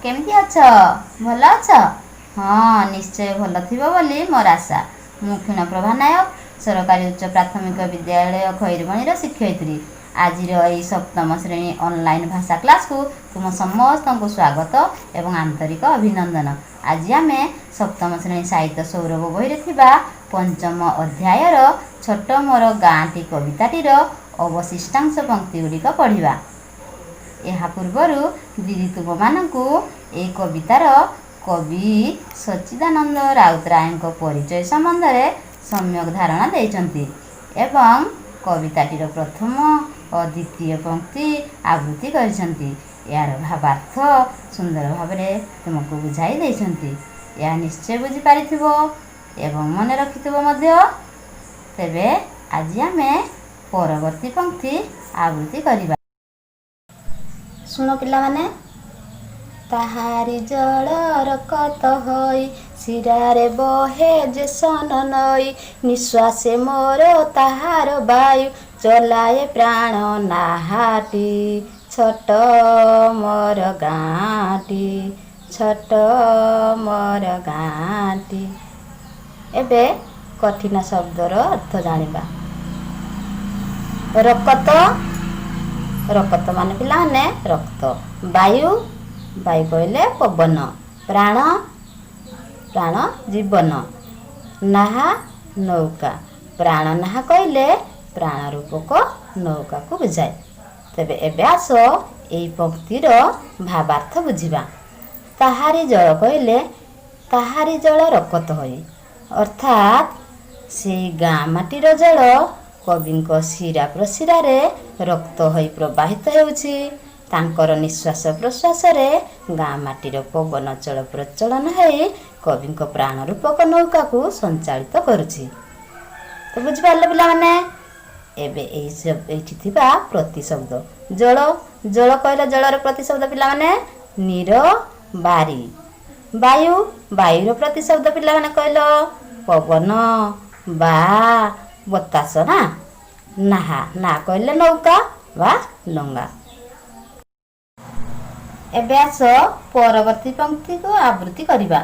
କେମିତି ଅଛ? ଭଲ ଅଛ? ହଁ, ନିଶ୍ଚୟ ଭଲ ଥିବ ବୋଲି ମୋର ଆଶା। ମୁଁ କ୍ଷୀଣପ୍ରଭା ନାୟକ, ସରକାରୀ ଉଚ୍ଚ ପ୍ରାଥମିକ ବିଦ୍ୟାଳୟ ଖଇରବଣୀର ଶିକ୍ଷୟିତ୍ରୀ। ଆଜିର ଏହି ସପ୍ତମ ଶ୍ରେଣୀ ଅନଲାଇନ୍ ଭାଷା କ୍ଲାସ୍କୁ ତୁମ ସମସ୍ତଙ୍କୁ ସ୍ୱାଗତ ଏବଂ ଆନ୍ତରିକ ଅଭିନନ୍ଦନ। ଆଜି ଆମେ ସପ୍ତମ ଶ୍ରେଣୀ ସାହିତ୍ୟ ସୌରଭ ବହିରେ ଥିବା ପଞ୍ଚମ ଅଧ୍ୟାୟର ଛୋଟ ମୋର ଗାଁଟି କବିତାଟିର ଅବଶିଷ୍ଟାଂଶ ପଙ୍କ୍ତି ଗୁଡ଼ିକ ପଢ଼ିବା। ଏହା ପୂର୍ବରୁ ଦିଦି ତୁମମାନଙ୍କୁ ଏହି କବିତାର କବି ସଚ୍ଚିଦାନନ୍ଦ ରାଉତରାୟଙ୍କ ପରିଚୟ ସମ୍ବନ୍ଧରେ ସମ୍ୟକ ଧାରଣା ଦେଇଛନ୍ତି ଏବଂ କବିତାଟିର ପ୍ରଥମ ଓ ଦ୍ୱିତୀୟ ପଙ୍କ୍ତି ଆବୃତ୍ତି କରିଛନ୍ତି। ଏହାର ଭାବାର୍ଥ ସୁନ୍ଦର ଭାବରେ ତୁମକୁ ବୁଝାଇ ଦେଇଛନ୍ତି। ଏହା ନିଶ୍ଚୟ ବୁଝିପାରିଥିବ ଏବଂ ମନେ ରଖିଥିବ ମଧ୍ୟ। ତେବେ ଆଜି ଆମେ ପରବର୍ତ୍ତୀ ପଙ୍କ୍ତି ଆବୃତ୍ତି କରିବା। ଶୁଣ ପିଲାମାନେ। ତାହାରି ଜଳ ରକତ ହୋଇ ଶିରାରେ ବହେ ଯେ ସନ ନଈ, ନିଶ୍ୱାସେ ମୋର ତାହାର ବାୟୁ ଚଲାଏ ପ୍ରାଣ ନାହାଟି, ଛୋଟ ମୋର ଗାଁଟି, ଛୋଟ ମୋର ଗାଁଟି। ଏବେ କଠିନ ଶବ୍ଦର ଅର୍ଥ ଜାଣିବା। ରକତ। ରକତ ମାନେ ପିଲାମାନେ ରକ୍ତ। ବାୟୁ। ବାୟୁ କହିଲେ ପବନ। ପ୍ରାଣ। ପ୍ରାଣ ଜୀବନ। ନାହା ନୌକା। ପ୍ରାଣ ନାହା କହିଲେ ପ୍ରାଣ ରୂପକ ନୌକାକୁ ବୁଝାଏ। ତେବେ ଏବେ ଆସ, ଏଇ ପଙ୍କ୍ତିର ଭାବାର୍ଥ ବୁଝିବା। ତାହାରି ଜଳ କହିଲେ ତାହାରି ଜଳ ରକତ ହୋଇ, ଅର୍ଥାତ୍ ସେଇ ଗାଁ ମାଟିର ଜଳ କବିଙ୍କ ଶିରା ପ୍ରଶିରାରେ ରକ୍ତ ହୋଇ ପ୍ରବାହିତ ହେଉଛି। ତାଙ୍କର ନିଶ୍ୱାସ ପ୍ରଶ୍ୱାସରେ ଗାଁ ମାଟିର ପବନ ଚଳ ପ୍ରଚଳନ ହେଇ କବିଙ୍କ ପ୍ରାଣ ରୂପକ ନୌକାକୁ ସଞ୍ଚାଳିତ କରୁଛି। ତ ବୁଝିପାରିଲେ ପିଲାମାନେ? ଏବେ ଏଇଠି ଥିବା ପ୍ରତିଶବ୍ଦ। ଜଳ। ଜଳ କହିଲେ ଜଳର ପ୍ରତିଶବ୍ଦ ପିଲାମାନେ ନୀର, ବାରି। ବାୟୁ। ବାୟୁର ପ୍ରତିଶବ୍ଦ ପିଲାମାନେ କହିଲ ପବନ ବା ବତାସ ନା। ନାହା। ନା କହିଲେ ନୌକା ବା ଡଙ୍ଗା। ଏବେ ଆସ, ପରବର୍ତ୍ତୀ ପଙ୍କ୍ତିକୁ ଆବୃତ୍ତି କରିବା।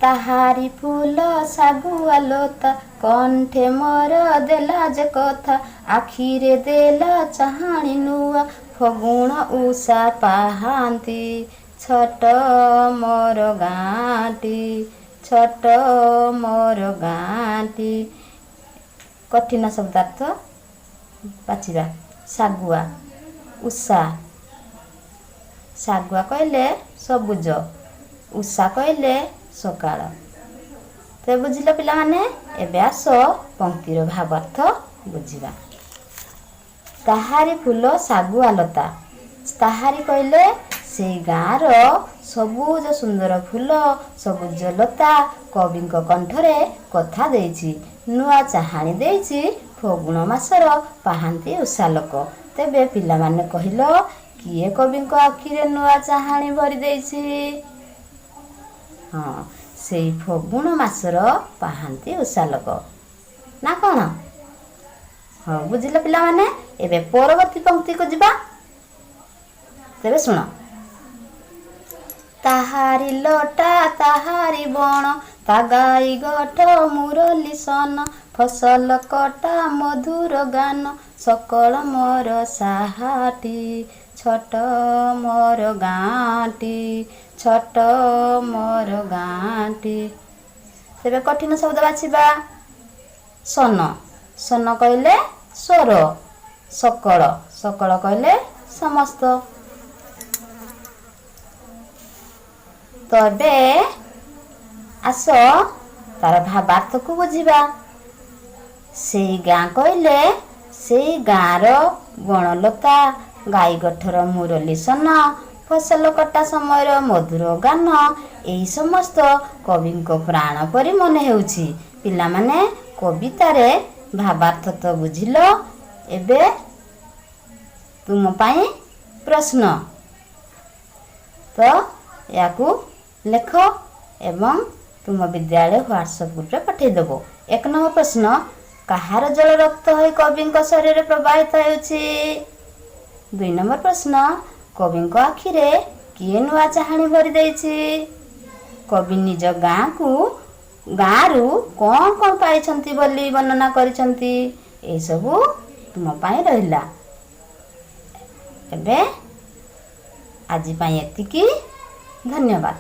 ତାହାରି ଫୁଲ ଶାଗୁଆ ଲତା କଣ୍ଠେ ମୋର ଦେଲା ଯେ କଥା, ଆଖିରେ ଦେଲା ଚାହାଣି ନୂଆ ଫଗୁଣ ଉଷା ପାହାନ୍ତି, ଛୋଟ ମୋର ଗାଁଟି, ଛୋଟ ମୋର ଗାଁଟି। କଠିନ ଶବ୍ଦାର୍ଥ ବାଛିବା। ଶାଗୁଆ, ଉଷା। ଶାଗୁଆ କହିଲେ ସବୁଜ, ଉଷା କହିଲେ ସକାଳ। ତ ବୁଝିଲ ପିଲାମାନେ? ଏବେ ଆସ, ପଙ୍କ୍ତିର ଭାବାର୍ଥ ବୁଝିବା। ତାହାରି ଫୁଲ ଶାଗୁଆ ଲତା। ତାହାରି କହିଲେ ସେଇ ଗାଁର ସବୁଜ ସୁନ୍ଦର ଫୁଲ, ସବୁଜ ଲତା କବିଙ୍କ କଣ୍ଠରେ କଥା ଦେଇଛି, ନୂଆ ଚାହାଣି ଦେଇଛି ଫଗୁଣ ମାସର ପାହାନ୍ତି ଉଷାଲୋକ। ତେବେ ପିଲାମାନେ କହିଲ, କିଏ କବିଙ୍କ ଆଖିରେ ନୂଆ ଚାହାଣି ଭରି ଦେଇଛି? ହଁ, ସେଇ ଫଗୁଣ ମାସର ପାହାନ୍ତି ଉଷାଲୋକ ନା କ'ଣ? ହଉ, ବୁଝିଲ ପିଲାମାନେ? ଏବେ ପରବର୍ତ୍ତୀ ପଙ୍କ୍ତିକୁ ଯିବା। ତେବେ ଶୁଣ। ତାହାରି ଲଟା ତାହାରି ବଣ, ତା ଗାଈ ଗୋଠ ମୁରଲି ସନ, ଫସଲ କଟା ମଧୁର ଗାନ, ସକଳ ମୋର ସାହାଟି, ଛୋଟ ମୋର ଗାଁଟି, ଛୋଟ ମୋର ଗାଁଟି। ତେବେ କଠିନ ଶବ୍ଦ ବାଛିବା। ସନ। ସନ କହିଲେ ସ୍ୱର। ସକଳ। ସକଳ କହିଲେ ସମସ୍ତ। ତ ଏବେ ଆସ, ତାର ଭାବାର୍ଥକୁ ବୁଝିବା। ସେଇ ଗାଁ କହିଲେ ସେଇ ଗାଁର ବଣଲତା, ଗାଈ ଗୋଠର ମୁରଲୀ ସନ, ଫସଲ କଟା ସମୟର ମଧୁର ଗାନ, ଏହି ସମସ୍ତ କବିଙ୍କ ପ୍ରାଣ ପରି ମନେ ହେଉଛି। ପିଲାମାନେ, କବିତାରେ ଭାବାର୍ଥ ତ ବୁଝିଲ। ଏବେ ତୁମ ପାଇଁ ପ୍ରଶ୍ନ। ତ ଏହାକୁ ଲେଖ ଏବଂ ତୁମ ବିଦ୍ୟାଳୟ ହ୍ୱାଟ୍ସଆପ୍ ଗ୍ରୁପରେ ପଠାଇଦେବ। 1 ନମ୍ବର ପ୍ରଶ୍ନ, କାହାର ଜଳ ରକ୍ତ ହୋଇ କବିଙ୍କ ଶରୀରରେ ପ୍ରବାହିତ ହେଉଛି? 2 ନମ୍ବର ପ୍ରଶ୍ନ, କବିଙ୍କ ଆଖିରେ କିଏ ନୂଆ ଚାହାଣୀ ଭରି ଦେଇଛି? କବି ନିଜ ଗାଁକୁ ଗାଁରୁ କ'ଣ କ'ଣ ପାଇଛନ୍ତି ବୋଲି ବର୍ଣ୍ଣନା କରିଛନ୍ତି? ଏସବୁ ତୁମ ପାଇଁ ରହିଲା। ଏବେ ଆଜି ପାଇଁ ଏତିକି। ଧନ୍ୟବାଦ।